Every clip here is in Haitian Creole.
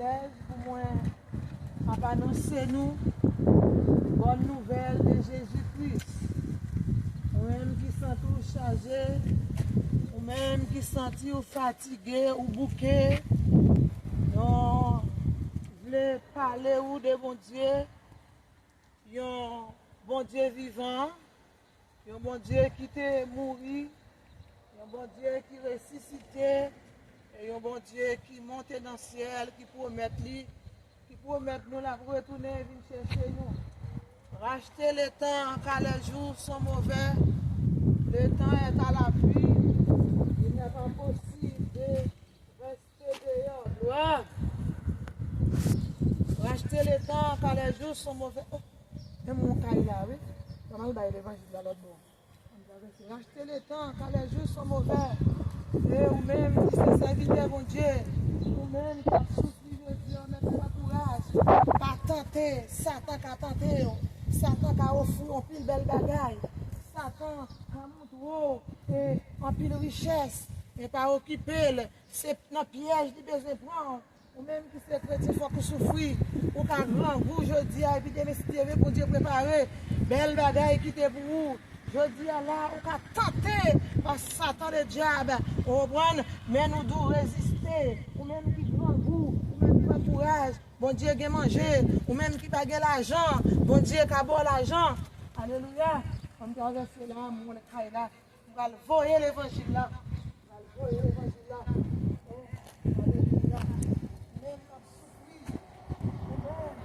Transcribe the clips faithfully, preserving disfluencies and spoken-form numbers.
Pou mwen ap anonse nou bòn nouvèl de Jezi Kris. Ou menm ki santi w chaje, ou menm ki santi w fatige, ou bouke, nou vle pale ou de Bondye, yon Bondye vivan, yon Bondye ki te mouri, yon Bondye ki resisite, e yon Bondye ki monte nan syèl, ki pwomèt li, ki pwomèt nou l ap retounen vin chèche nou. Racheter le temps car les jours sont mauvais. Le temps est à la pluie. Il n'est pas possible de reste deyò. Glwa. Racheter le temps car les jours sont mauvais. Oh, men mwen kay la, wi. Mwen al bay levanjil la lòt bò. Racheter le temps car les jours sont mauvais. E ou menm ki se sèvitè Bondye, ou menm k ap soufri jodi a, mèt pran kouraj. Pa tante, Satan ka tante w. Satan ka ofri w anpil bèl bagay. Satan ka montre w e, anpil richès, men pa okipe l. Se nan pyèj li bezwen pran w. Ou menm ki se kretyen, fòk ou soufri. Ou ka grangou jodi a, epi demen, si Dye vle, Bondye prepare bèl bagay ki te pou ou. Jodi a la, ou ka tante pa Satan ledyab. Ou konprann? Men nou dwe reziste. Ou menm ki grangou, ou menm ki pran kouraj, Bondye gen manje. Ou menm ki pa gen lajan, Bondye ka ba w lajan. Alelouya. Ann travèse la, moun kay la. M pral voye levanjil la. M pral voye levanjil la. Oh, alelouya. Ou menm k ap soufri. Ou menm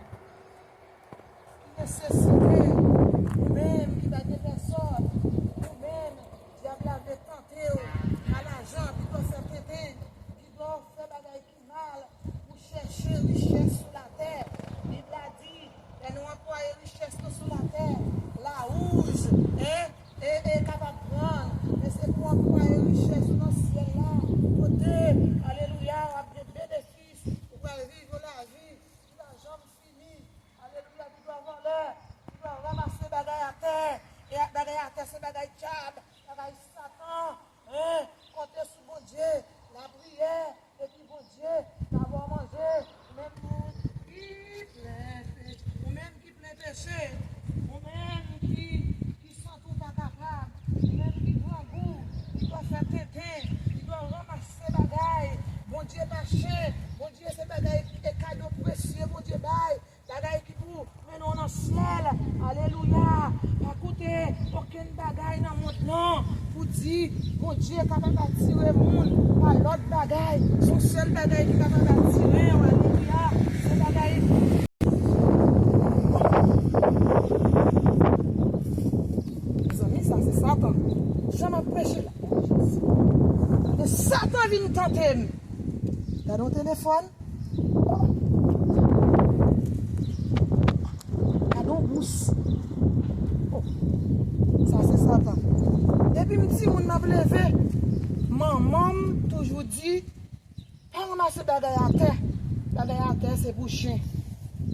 ki nesesite. Ou menm ki pa gen pèsòn. Ou menm, dyab la vle tante w. Pa lajan, pito fè tenten. Pito fè bagay ki mal pou chèche richès sou latè. Bib la di, lè nou anplwaye richès nou sou latè, lawouj, en, e, e kapab pran l. Men se pou anplwaye richès ou nan syèl la, kote, alelouya, w ap gen benefis, ou pral viv yon lavi ki pa janm fini. Alelouya, ki dwe vòlè, ki dwe ranmase bagay atè. E bagay atè, se bagay dyab, bagay Satan. Men, konte sou Bondye, lapriyè, epi Bondye ka ba w manje. Ou menm ki plen pe-, ou menm ki plen peche, ou menm ki, ki santi w pa kapab, ou menm ki grangou, ki dwe fè tenten, ki dwe ranmase bagay. Bondye pa chen, Bondye se bagay e kado presye Bondye bay. Bagay ki pou mennen w nan syèl. Alelouya. Pa koute okenn bagay nan mond lan pou di Bondye kapab atire moun pa lòt bagay. Se yon sèl bagay ki kapab atire w. Alelouya. Se bagay. Mezanmi, sa se Satan. Jan m ap preche la. E Satan vin tante m. Gade yon telefòn. Gade yon bous. Oh, sa se Satan. Depi m timoun m ap leve, manman m toujou di, pa ranmase bagay atè. Bagay atè se pou chen.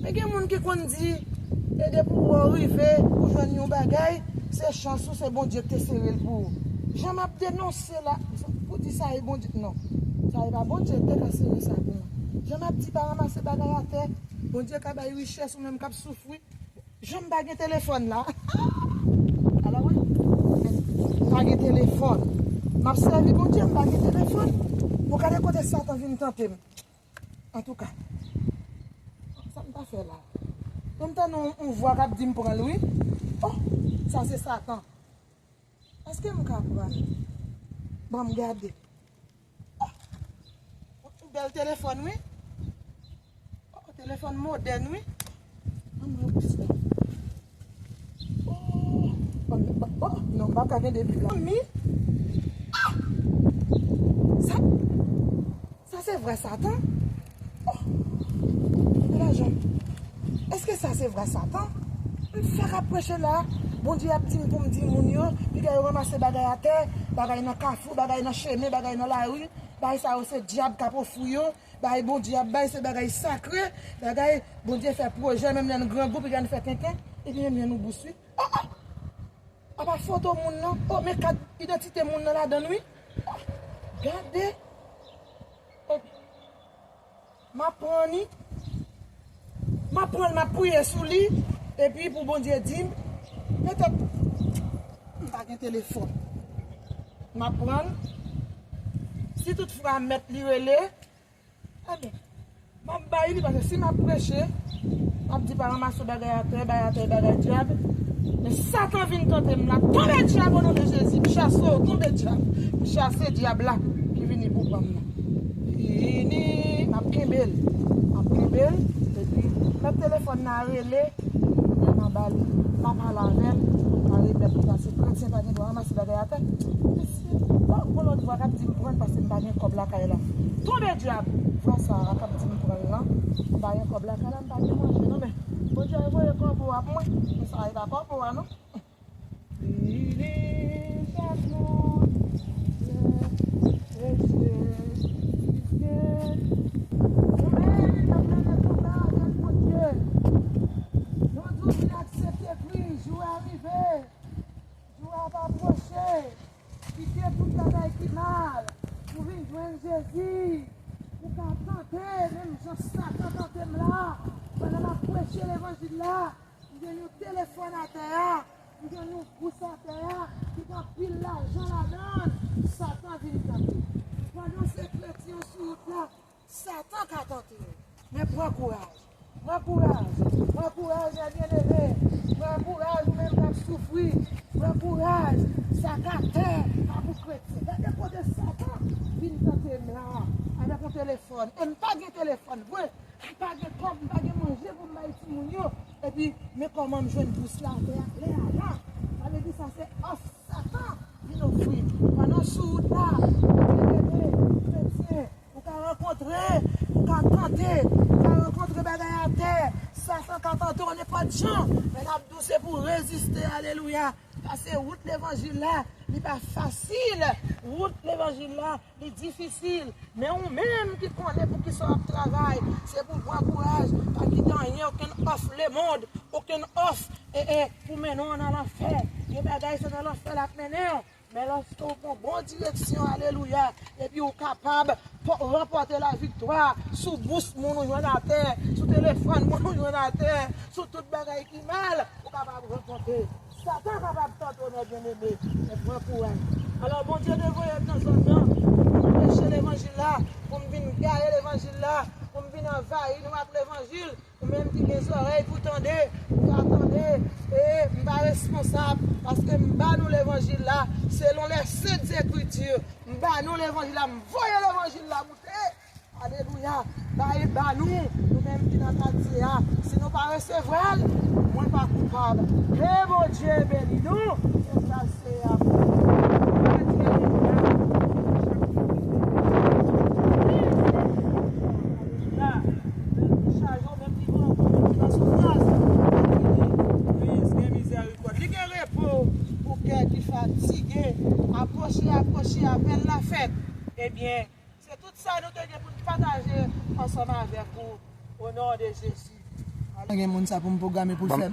Men gen moun ki konn di, e depi w rive, ou jwenn yon bagay, se chans ou, se Bondye ki te sere l pou ou. Jan m ap denonse la, pou di sa e Bondye, non. Sa e pa Bondye ki te ka sere sa pou mwen. Jan m ap di pa ranmase bagay atè, Bondye ka bay richès ou menm k ap soufri. Jan m pa gen telefòn la. Ala wè. M pa gen telefòn. M ap sèvi Bondye, m pa gen telefòn. Bon, gade kote Satan vin tante m. Antouka, sa m ta fè la? Bon, m tande yon, yon vwa k ap di m pran l, wi. Oh, sa se Satan. Èske m ka pran l? Ban m gade. Oh, yon bèl telefòn, wi. Oh, telefòn modèn, wi. Ban m wè bous la. Oh, ban m, ban, oh, non, m pa ka gen de bib la. Mi. Ah! Sa, sa se vrè Satan? Oh! Gade lajan. Èske sa se vrè Satan? M fèk ap preche la. Bondye ap di m pou m di moun yo, piga yo ranmase bagay atè, bagay nan kafou, bagay nan chemen, bagay nan lari. Bagay sa yo se dyab k ap ofri yo. Bagay Bondye ap bay se bagay sakre. Bagay Bondye fè pwojè, menm lè n grangou, piga n fè tenten. Epi menm lè nou bous wi. Oh, oh! Apa foto moun nan? Oh, men kat idantite moun nan ladan l wi. Oh, gade. Oh. M ap pran li, m ap pran l, m ap priye sou li, epi pou Bondye di m, petèt m pa gen telefòn. M ap pran l. Si toutfwa mèt li rele, ebyen, m ap bay li, paske si m ap preche, m ap di pa ranmase bagay atè, bay atè, bagay dyab. Men Satan vin tante m la. Tonbe dyab o non de Jezi. M chase w, tonbe dyab. M chase dyab la ki vini pou pran m nan. Vini, m ap kenbe l. M ap kenbe l. Epi, lè telefòn nan rele, ebyen, m a ba li. M a pale avè l. M a remèt li, paske kretyen pa gen dwa ranmase bagay atè. Mesye, bon, bon lòt vwa k ap di m pran l paske m pa gen kòb lakay la. Tonbe dyab! Vwa sa a k ap di m pran l lan, m pa gen kòb lakay la, m pa gen manje non, men Bondye a voye kòbo a pou mwen. Men sa a, e pa kòbo a non. Vini chak moun, lè peche fiske. Ou menm k ap mennen tout la avèk Bondye. Nou di w vin aksepte Kris, jou a rive. Jou a ap apwoche. Kite tout bagay ki mal pou vin jwenn Jezi. Ou ka tante, menm jan Satan tante m la, pandan m ap preche levanjil la. M gen yon telefòn atè a, m gen yon bous atè a, ki gen anpil lajan ladan l. Satan vin tante. Pandan se kretyen sou wout la, Satan ka tante w. Men pran kouraj. Pran kouraj. Pran kouraj, mè byeneme. Pran kouraj, ou menm k ap soufri. Pran kouraj. Sa k atè pa pou kretyen. Gade kote Satan vin tante m la avèk yon telefòn. E m pa gen telefòn vre. M pa gen kòb, m pa gen manje pou m bay timoun yo. Epi, men kòman m jwenn bous la atè a lè a la. Sa vle di sa se òf Satan vin ofri. Pandan w sou wout la, mè byeneme, kretyen, ou ka rankontre, ou ka tante, ou ka rankontre bagay atè. Satan ka tante w nenpòt jan. Men n ap di w se pou w reziste, alelouya. Paske wout levanjil la, li pa fasil. Wout levanjil la, li difisil. Men ou menm ki konnen poukisa w ap travay, se pou w pran kouraj, pa kite anyen, okenn òf lemonn, okenn òf, e, e, pou mennen w nan lanfè. Gen bagay se nan lanfè l ap mennen w. Men lòske w pran bon direksyon, alelouya, epi w kapab pò-, ranpòte laviktwa sou bous moun ou jwenn atè, sou telefòn moun ou jwenn atè, sou tout bagay ki mal, ou kapab ranpòte. Satan kapab tante w, mè byeneme, men pran kouraj. Alò, Bondye te voye m nan zòn nan pou m preche levanjil la, pou m vin gaye levanjil la, pou m vin anvayi nou ak levanjil. Ou menm ki gen zòrèy pou tande, ou ka tande. E m pa responsab, paske m ba nou levanjil la selon les Saintes Écritures. M ba nou levanjil la, m voye levanjil la moute. Alelouya. Ba e ba nou, nou menm ki nan katye a. Si nou pa resevwa l, mwen pa koupab. Ke Bondye beni nou. Se sa Seyè a pou nou. Alelouya. Alelouya. Menm ki chaje, menm ki gran, menm ki nan soufrans. Kris gen mizèrikòd. Li gen repo pou kè ki fatige. Apwoche, apwoche, apèl la fèt. Ebyen, se tout sa nou te gen pou n pataje ansanm avèk ou, o non de Jezi. Gen moun sa pou m pwograme pou l fè.